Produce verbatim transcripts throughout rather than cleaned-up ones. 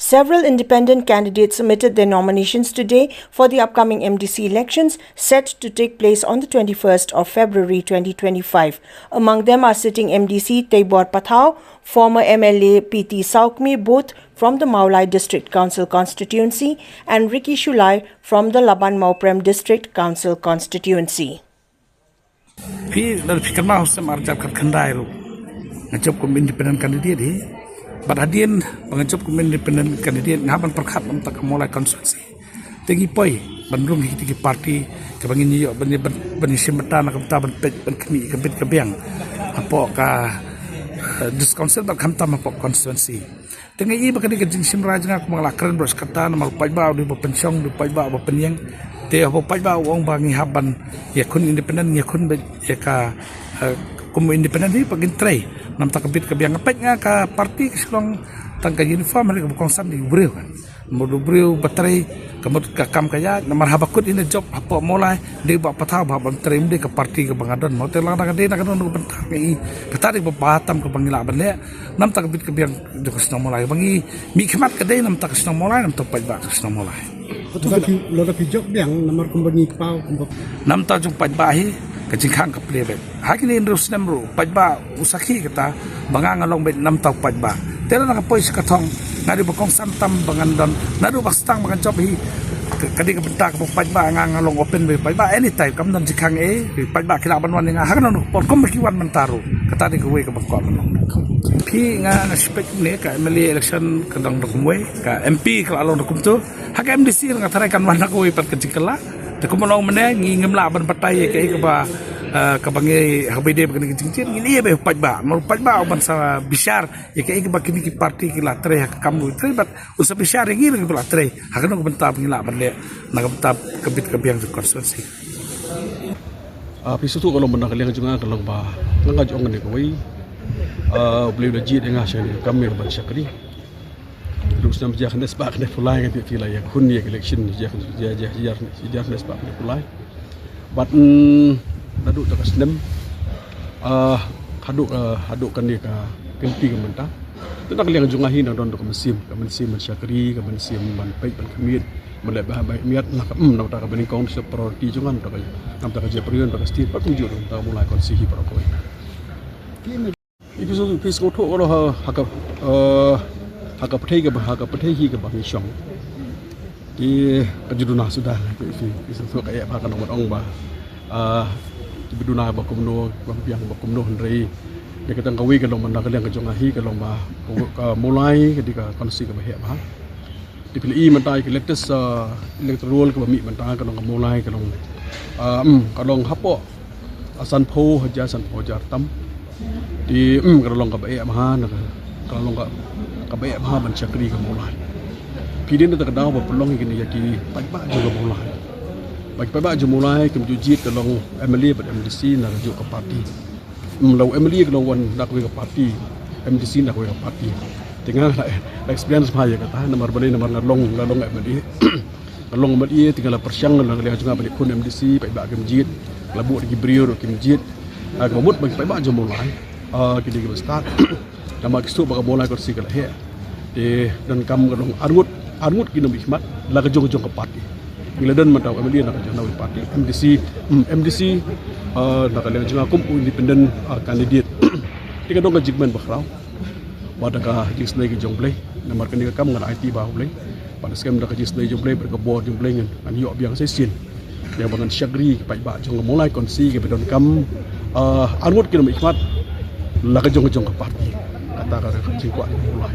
Several independent candidates submitted their nominations today for the upcoming M D C elections set to take place on the twenty-first of February twenty twenty-five. Among them are sitting M D C Teibor Pathao, former M L A P T Saukmi, both from the Mawlai District Council constituency, and Ricky Shullai from the Laban Mawprem District Council constituency. Phi, lada phi kynmaw, snem ar hajar khatkhyndai ruh nga jop kum independent candidate hi. Bad hadien ba nga jop kum independent candidate, nga hap ban pyrkhat na ka bynta ka Mawlai constituency. Te ngi poi ban rung hi ki party kiba ngin ïoh ban, ban, ban ïashim bynta na ka bynta ban peit ban khmih ka bit ka biang hapoh ka, eh, District Council bad khamtam hapoh constituency. Te nga i ba kane ka jingshim rai jong nga, kumba nga la kren baroh shi katta, namar u paidbah u dei uba pynshong, u dei u paidbah uba pynïeng. Te haba u paidbah u ong ba ngi hap ban ïakhun independent, ngi ïakhun beit ïa ka, eh, kum independent hi ba ngin trei na ka bynta ka bit ka biang. Nga peit nga ka party ka shu long tang ka uniform, hynrei kaba kongsan dei u briew, kan. Mut u briew ba trei, ka mut ka kam ka ïaid, namar haba kut ïa ka jop hapoh Mawlai, dei u Bah Pathao ba hap ban trei, ym dei ka party kaba nga don. Mo, te lada ka dei na kano kano ka bynta, nga i kata dei kaba bha tam kaba ngi lah ban leh na ka bynta ka bit ka biang jong ka shnong Mawlai. Ba ngi mihkhmat ka dei na ka bynta ka shnong Mawlai, na ka bynta u paidbah ka shnong Mawlai. Lada phi, lada phi jop biang namar kumba ngi paw kumba. Na ka bynta jong u paidbah hi ka jingkhang ka plie beit. Ha kine hynriew snem ruh u paidbah u sakhi kata ba nga, nga long beit na ka bynta u paidbah. Te lada nga poi sha ka thong, nga dei ba kongsan tam ba ngan don, naduh ba sdang ba ngan jop hi. Ka, ka dei ka bynta kaba u paidbah, nga, nga long open beit ïa u paidbah anytime, kam don jingkhang ei. U paidbah ki lah ban wan ïa nga ha kano kano ka por kumba ki wan mynta ruh. Kata dei kawei kaba nga kwah ban long. Phi, nga, nga suspect ne ka M L A election ka dang da kumwei, ka M P ka la long da kumto. Ha ka M D C nga tharai kan wan da kawei pat ka jingkylla. Te kumba long mynne, ngi ngim lah ban batai ïa kaei kaba, eh, kaba ngi, haba ïadei bad kane ka jingjied, ngi ïa beit u paidbah. Namar u paidbah u ban sa bishar ïa kaei kaba kine ki party ki la trei ha ka kam ruh trei, bad un sa bishar ïa ngi ruh kiba la trei ha kano ka bynta ba ngi lah ban leh na ka bynta ka bit ka biang jong ka constituency. Ah, phi sngewthuh, ka long ba na ka liang jong nga ka long ba nga, nga jong nga ne kawei. Ah, U Blei u la jied ïa nga sha kane ka kam ïa ka ban shakri. Ruh snem hajar khyndai spah khyndai phew lai nga tip phi la ïakhun ïa ka election, hajar, hajar, hajar, hajar khyndai spah khyndai phew lai. Bad, mm, naduh ta ka snem, ah, haduh, ah, haduh kane ka kynti ka mynta. Te na ka liang jong nga hi nga don da ka mynsiem, ka mynsiem ban shakri, ka mynsiem ban peit ban khmih, ban leh bha ban miat, na ka, mm, na ka bynta kaba nyngkong, sha priority jong nga, na ka, na ka jaitbynriew, na ka state, bad kumjuh ruh na ka Mawlai constituency hi baroh kawei. Phi sngewthuh, phi sngewthuh, ka long ha, ha ka, eh, ha ka pyrthei kaba, ha ka pyrthei hi kaba ngi shong. Te ka ju duna suda, phi, phi sngewthuh, ka eh ba ka nongwan ong ba, ah, ki ba duna ba kumno, ba biang ba kumno, hynrei ïa kata kawei ka long ba na ka liang ka jong nga hi ka long ba ka, ka Mawlai ka dei ka constituency kaba heh bha. Te phi la i mynta ïa ka latest, ah, electoral kaba mih mynta ka long ka Mawlai ka long, ah, mm, ka long hapoh, ah, sanphew hajar, sanphew hajar tam. Te, mm, ka long kaba eh bha, na ka, ka long ka, kaba eh bha ban shakri ka Mawlai. Phi dei na kata ka daw ba pynlong ïa kine ïa ki paidbah jong ka Mawlai. Ba ki paidbah jong ka Mawlai kim ju jied ka long M L A bad M D C na kajuh ka party. Mm, la u M L A ka long wan na kawei ka party, M D C na kawei ka party. Te nga la, la experience bha ïa kata, namar balei, namar nga long, nga long M L A. Nga long M L A, te nga la pyrshang na ka liang jong nga ban ïakhun M D C, paidbah kim jied, la buh da ki briew ruh kim jied. Ah, kaba mut ba ki paidbah jong Mawlai, ah, ki dei kiba stad. Namar ki sngewthuh ba ka Mawlai constituency ka la heh. Te donkam ka long arngut, arngut ki nongmihkhmat, la ka jong ka jong ka party. Ngi la don mynta u M L A na ka jong kawei ka party, M D C, hmm, M D C, ah, na ka liang jong nga kum u independent, ah, candidate. Te ka don ka jingkmen bakhraw. Wat da ka jingsnei ka jong U Blei, namar kane ka kam nga la aiti bha ha U Blei. Bad skhem da ka jingsnei jong U Blei, bad ka bor jong U Blei ngan, ngan ïoh biang sa shisien. Ïa ba ngan shakri ki paidbah jong ka Mawlai constituency kiba donkam, ah, arngut ki nongmihkhmat, la ka jong ka jong ka party. Kata ka jingkwah jong u Mawlai.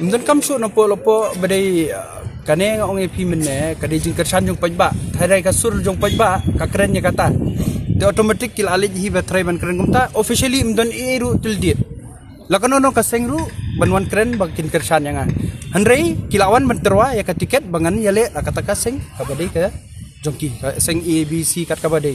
Ym donkam shuh na pdeng la pdeng ba dei, ah, kane nga ong ïa phi mynne, ka dei jingkyrshan jong paidbah. Tharai ka sur jong paidbah ka kren ïa kata. Te automatic ki la leit hi ba tharai ban kren kumta. Officially ym don ei ei ruh tyldiat. La kano kano ka seng ruh ban wan kren ba kin kyrshan ïa nga. Hynrei ki la wan ban tyrwa ïa ka tiket ba ngan ïaleh la kata ka seng kaba dei ka jong ki, ka seng A B C kat kaba dei.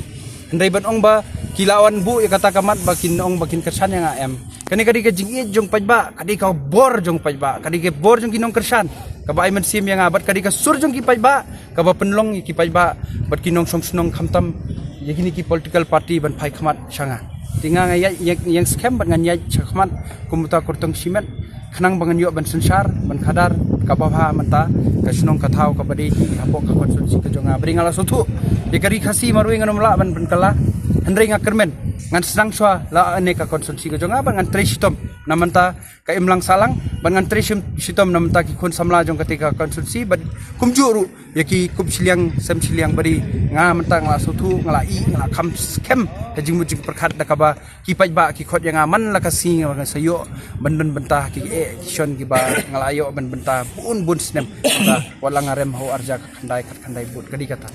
Hynrei ban ong ba ki la wan buh ïa kata ka mat ba kin ong ba kin kyrshan ïa nga, em. Kane ka dei ka jingïeit jong paidbah, ka dei ka bor jong paidbah, ka dei ka bor jong ki nongkyrshan kaba ai mynsiem ïa nga, bad ka dei ka sur jong ki paidbah kaba pynlong ïa ki paidbah bad ki nongshong shnong, khamtam ïa kine ki political party ban phai khmat sha nga. Te nga nga ïaid, ïeng, ïeng skhem bad ngan ïaid sha khmat kum uta u kyrtong shimet. khnang ba ngan ïoh ban synshar ban khadar kaba bha mynta ka shnong ka thaw kaba dei hi hapoh ka constituency ka jong nga. Bad nga la sngewthuh ïa ka Ri Khasi marwei ngan ym lah ban ban kylla, hynrei nga kyrmen ngan sdang shuwa la ne ka constituency ka jong nga bad ngan trei shitom na mynta ka imlang sahlang bad ngan trei shim- shitom na mynta ki khun samla jong kata ka constituency bad kumjuh ruh ïa ki kup shiliang sem shiliang. Bad nga mynta nga la sngewthuh, nga la ïeh, nga la kham skhem ha jingmut jingpyrkhat da kaba ki paidbah ki khot ïa nga man la ka sngi nga sa ïoh ban don bynta ha ki eh ki shon kiba nga la ïoh ban bynta bun bun snem. Wat la nga rem ha u arja ka khyndai khat khyndai vote ka dei kata.